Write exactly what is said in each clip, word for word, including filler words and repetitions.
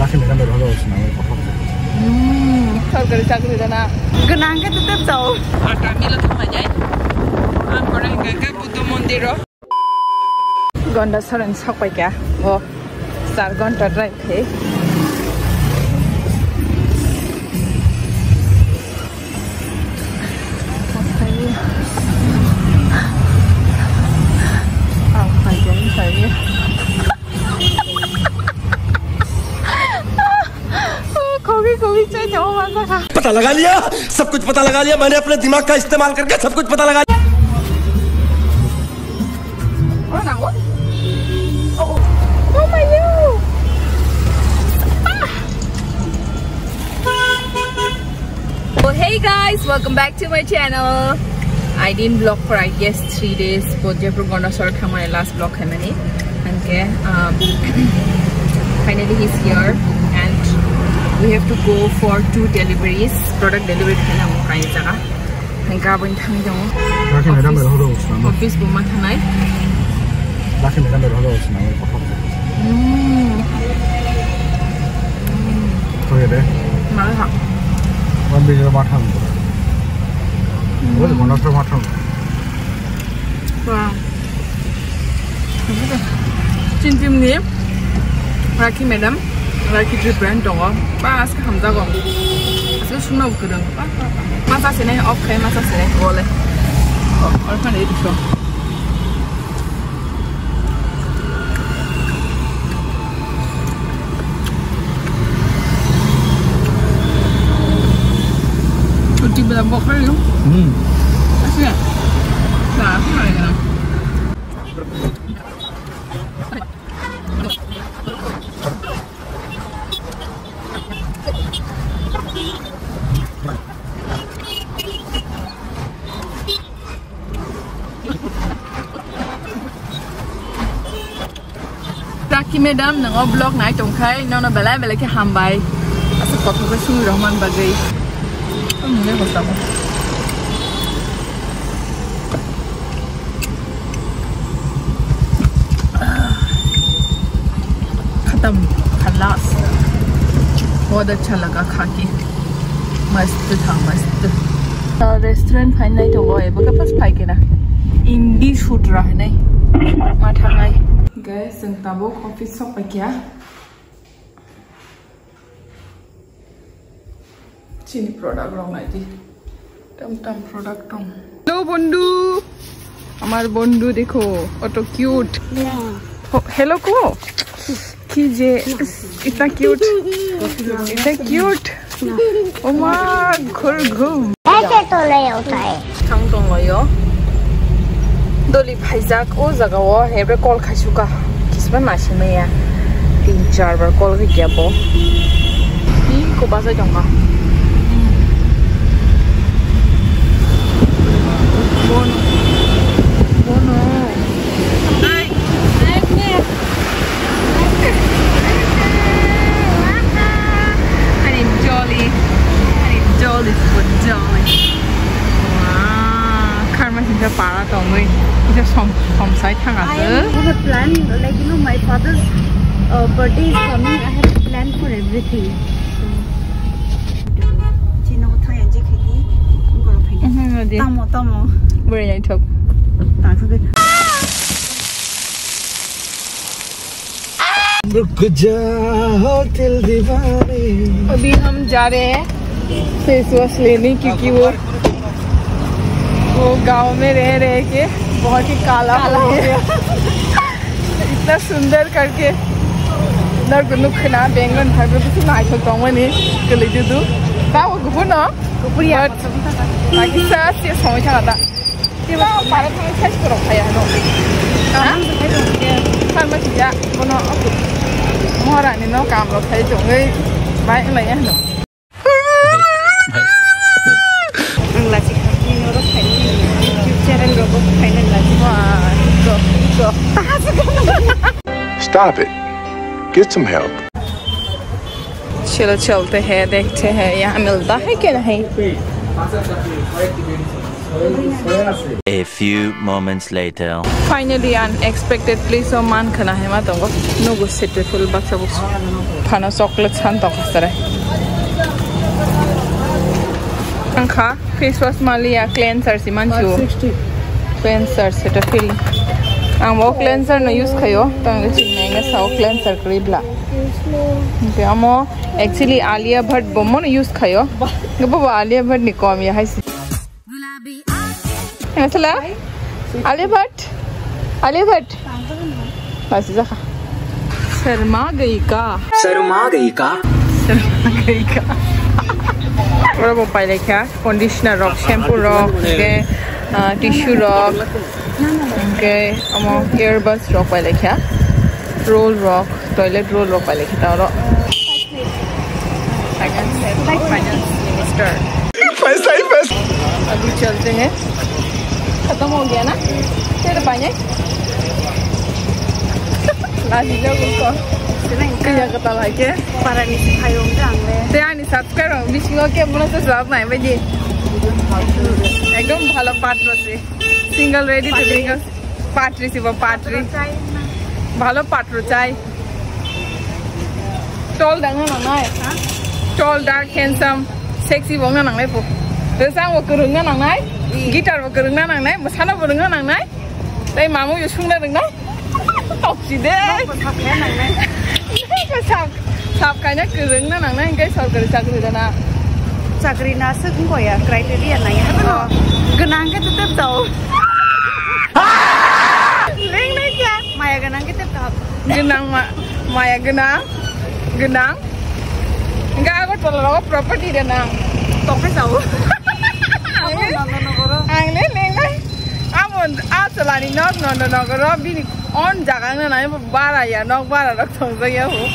Laki mera mera hodo sina mai kothok. Hmm, sorkari chakri dana. Gwnang khe tei tei chao. Ata milo thangmani. Ang korai hingga khe Buddha mondiro. Gonda soren sok pai kha. O, char gonta drive khe. Khogi khogi chai thago masa kha. पता लगा लिया, सब कुछ पता लगा लिया, मैंने अपने दिमाग का इस्तेमाल करके सब कुछ पता लगा लिया। Oh, oh, oh my God. Oh, hey guys, welcome back to my channel. I didn't vlog for, I guess, three days. But Jaipur Gonda Sohor thangmani last vlog khaimani. Hingke, um, finally he's here and we have to go for two deliveries. Product delivery khaina mo kai jaga. Hingke aboni thangwi tongo. Rakhi madam, office, bai rohoro, office bo ma thangnai. Rakhi madam, bai rohoro, swnamwi kothok. Mm. Koi de? Mala ha. Wan bini ma thang. Wala kono ma thang. Wow. Chintimni Rakhi madam, Rakhi Tripura ni tongo. Ba, aske hamjago. Aske sumno kwrwng. Masa sene off khai, masa sene gole. Oh, or khani idu so. Kuti bela bokar yo. Hmm. Asia. Sa, sa ya. Rakhi madam, nang o vlog nai tongkhai, nono belai belai khe hambai. Asa kothok khe sung rohman bagwi. Ang mune hotam. Khatam, khalas. Bahut acha laga kha ke. Mast tha, mast. Restaurant phainai tongo, ebo khe first phai kena. Indi shoot ra hinai. Ma thangnai. Guys, chwng tabuk office sok paikha. Chini product rok nai di. Tam tam product tong. Hello বন্ধু, আমার বন্ধু দেখো, কত cute. Ho-, hello ko? কি যে, ইতনা কিউট। ইতনা কিউট। ও মা, ঘুর ঘুম। ऐसे तो नहीं होता है। Thang tonglaio. Doli phaijak o jaga o, hebre call khaisuka. Kisba nasimaya. Tin char bar call khaikya bo. Ni ko bazai tongma. Bono. Bono. Ai. Ani jolly, ani jolly, super jolly. Wow, karma hinta para tongwi, ita som, som sai thang I am, asa. Have a plan, like, you know, my father's, uh, birthday is coming. I have to plan for everything. So, chino thang yang je khidi, ngoro phai. Mhm, nodi. Tamo, tamo. Buri yang thok. Tang thok. रुक जा हो दिल दीवाने। अभी हम जा रहे हैं फेस वॉश लेने, क्योंकि वो, वो गांव में रह रह के बहुत ही काला हो गया। इतना सुंदर करके नर गुनु खना बेंगन भाई में कुछ ना आइटम तो मनी के ले दू। बाबू गुबुनो। But lagi sa si song chana da. Kiba para thang size borok phaiya hano. Ha? Pharmacy ya, bono, okay. Moharani no kam rok khai chongwi bai lai hano. Ang lachi kha, ni norok khai, YouTube channel rok bo khai na lachi. Wah, go, go. Stop it. Get some help. चलो चलते हैं, देखते हैं यहाँ मिलता है कि नहीं। A few moments later. Finally, unexpectedly, so man khana hema tongo. Nugu sitful baksa buksu. Phano chocolate san tongkha sare. Angkha face wash maliya cleanser si manchu. Five sixty. Cleanser Cetaphil. Ang bo cleanser no use khayo. Tang chinna nga sao cleanser kribla. Okay, amo actually Alia Bhatt bo mono use khayo. Gabo bo Alia Bhatt ni kom ya hai si. Ngatla? Alia Bhatt? Alia Bhatt? Basi jakha. Sharma गई का? शर्मा गई का? शर्मा गई का? Oro bo pailai kha, conditioner rok, shampoo rok, hingke, ah, tissue rok, hingke omo earbuds rok pailai kha, roll rok, toilet roll rok pailai kha ta oro. Finance, finance minister. पैसा ही पैसा। अभी चलते हैं। खत्म हो गया ना? तेरे पानी? लाजी जाओ उसको। Kaya kata lagi. Para ni si payung jang le. Te ani subscribe ang bisingo ke muna se jawab nai baji. Ekdom bhalo patro se. Single ready to mingle. Patri si bo patri. Bhalo patro chai. Tall dang na nangnai. Ha? Tall, dark, handsome, sexy bo wngna nangnai po. Rwchang bo kwrwngna nangnai, guitar bo kwrwngna nangnai, mwsana bo rwngna nangnai. Tei mamung yo sungna rwngnai. Tokchi de. Nokbo sap khe nangnai. Nokbo sap, sap kaina kwrwngna nangnai, hingke sorkari chakri rwna. Chakri na swk wngkha ya, criteria nai ya. Oh. Gwnang khe tei tei tao. Lengnai kya? Maya gwnang khe tei tao. Gwnang ma-, maya gwnang, gwnang. Hingke Agartala rogo property de nang. Tokhe sao. Ang le, ang le lengnai. Amo a chalani nok Nandanagar o bini on jaga wngna nai bara ya, nok bara rok tongjak ya ho.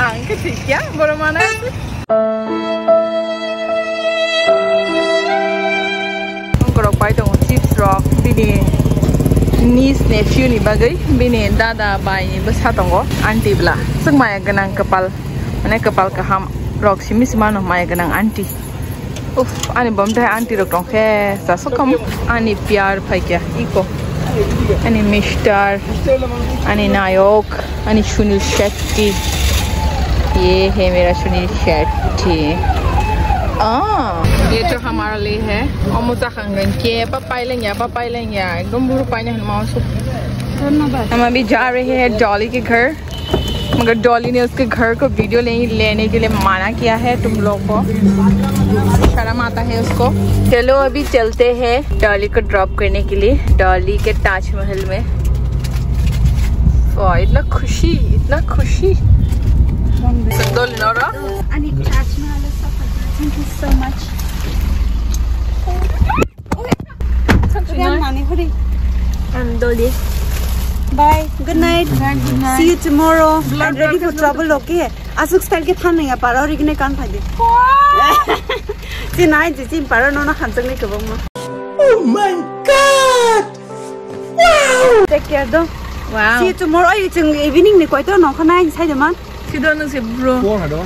Ang khe thik ya, borok mana. Borok pai tongo chips rok, bini niece nephew ni bagwi, bini dada bai ni bwsa tongo, aunty bwla. Swk maya gwnang kwpal, mane kwpal kaham rok simi se mano maya gwnang aunty. Uff, ani bom tei aunty rok tongkhe, chasok kam ani piyar phaikya, iko. Ani mister, ani nayok, ani Sunil Shetty. Ye hai mera Sunil Shetty. Ah, ye to hamare liye hai. Omo chakhang gen ke, papai lengya, papai lengya. Ekdom buru paina han ma su. Dhanyabad. Hum abhi ja rahe hain Dolly ke ghar. मगर डॉली ने उसके घर को वीडियो ले, लेने के लिए मना किया है तुम लोग को, शर्म आता है उसको। चलो अभी चलते हैं डॉली को ड्रॉप करने के लिए, डॉली के ताजमहल में। वाह, इतना खुशी, इतना खुशी। Dolly Nora. Ani Taj Mahal is so pretty. Thank you so much. Riyan mani huri. I'm Dolly. Bye. Good night. Bye, good night. See you tomorrow. I'm ready for travel, okay? Aswk style khe thangnai ya, paro rigine kan phai di. Si nai je, si paro nono hamjaknai kwbangma. Oh my God! Wow! Take care do. Wow. See you tomorrow. Oi, chwng evening ni koito nongkha nai sai de man. Sido nung se bro. Four hado.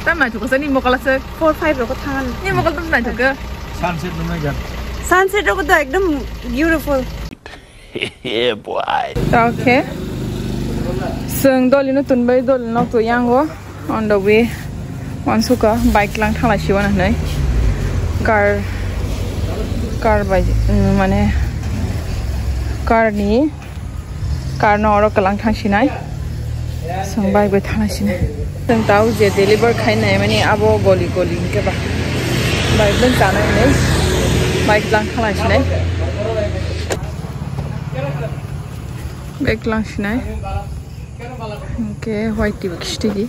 Tam nai thuk sa ni mokol aswk. Four, five rok thangan. Ni mokol tam nai thuk. Sunset nung nai jan. Sunset rok to ekdom beautiful. Yeah, boy. Okay. Chwng Dolly no tunbai, Dolly nok to yango. On the way. Wansuka bike lang thangla siwana hnai. Car, car bai, mm, mane car ni Car no oro kwlang thang sinai. Chwng bike bai thang sinai. Chwng tao je deliver khai nai mani abo goli goli hingke ba. Bike bai chanai hinui bike lang thang sinai. Bike lang sinai. Hingke white twi bo kisti di.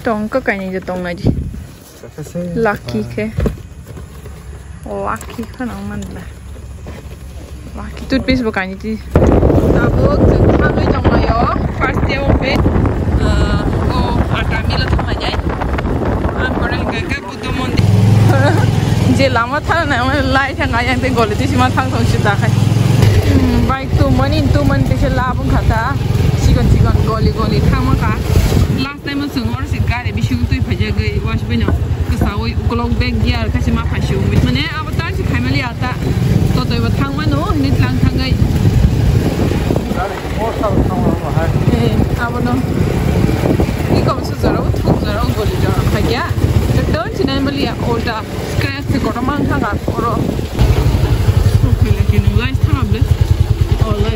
Tong ka kainwi je tong nai di. Lucky khe. Lucky khe nang manla. Lucky toothpaste bo kainwi twi. Tabuk chwng thangwi tonglaio. First day of it. Ah, o ata milo thanglainai. Ang pore hwnkha khe Buddha mondir. Je lama thang nang lai thang ayang tei goli twi sima thang thang sida khai. Hmm, bike tu mani tu man twi se labung khata. Sikon sikon goli goli thangma kha. Last time o chwng oro se gari bisingo twi phaijagwi, wash bai no kwsaui ukolog bag gear khaisa ma phaisio wngwi. Mane abo tar se phaimali ata. Eba thangmano, hini tlang thangai. Eh, abono. Ni kom su jora, u thuk jora, u goli jora, khagia. Don chinai mali ya, ota. Scratch se kono mang thanga, oro. Okay, lagi nung guys, thangam le. Oh, le.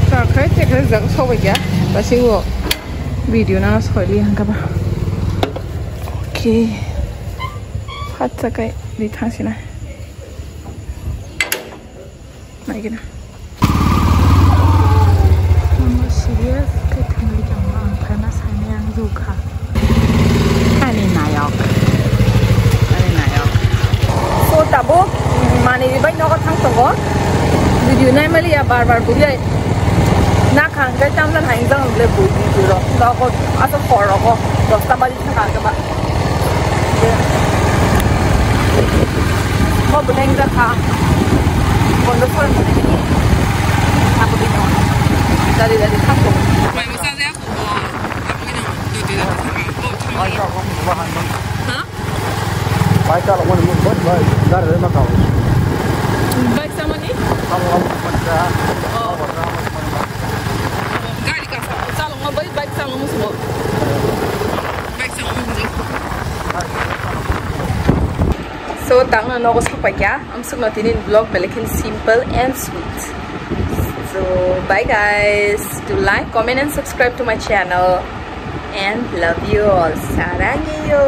Sakai tekre jak sobai ya, basi wo video na soi li hangka ba. Okay, hat sakai di thang sina. Naikena. Mama serious khe thangwi tongma ang phaima saimai ang jukha. Ani nayok. Ani nayok. So tabuk manwi bai nogo thang tongo. Video naimaliya bar bar buliya. Nakhang kai tamjani haingjak le bu video rok. Nogo asa hor rogo dosta baji thang khe ba. Bo beleng jakha. Bondo soron beleng ni. Sabo bini. Dari dari thangko. Mai masa ya ko. Abo bini. Dui dui. Ha? Bai ta lo mo mo bai. Dari dari ma ka. Bai samani? Abo abo. Oh. Gari ka sa. Sa lo mo bai bai sa lo mo subo. So, tangna nogo sapaikha, ang sukno tini vlog belai khe simple and sweet. So, bye guys. Do like, comment and subscribe to my channel. And love you all. Sarangyo.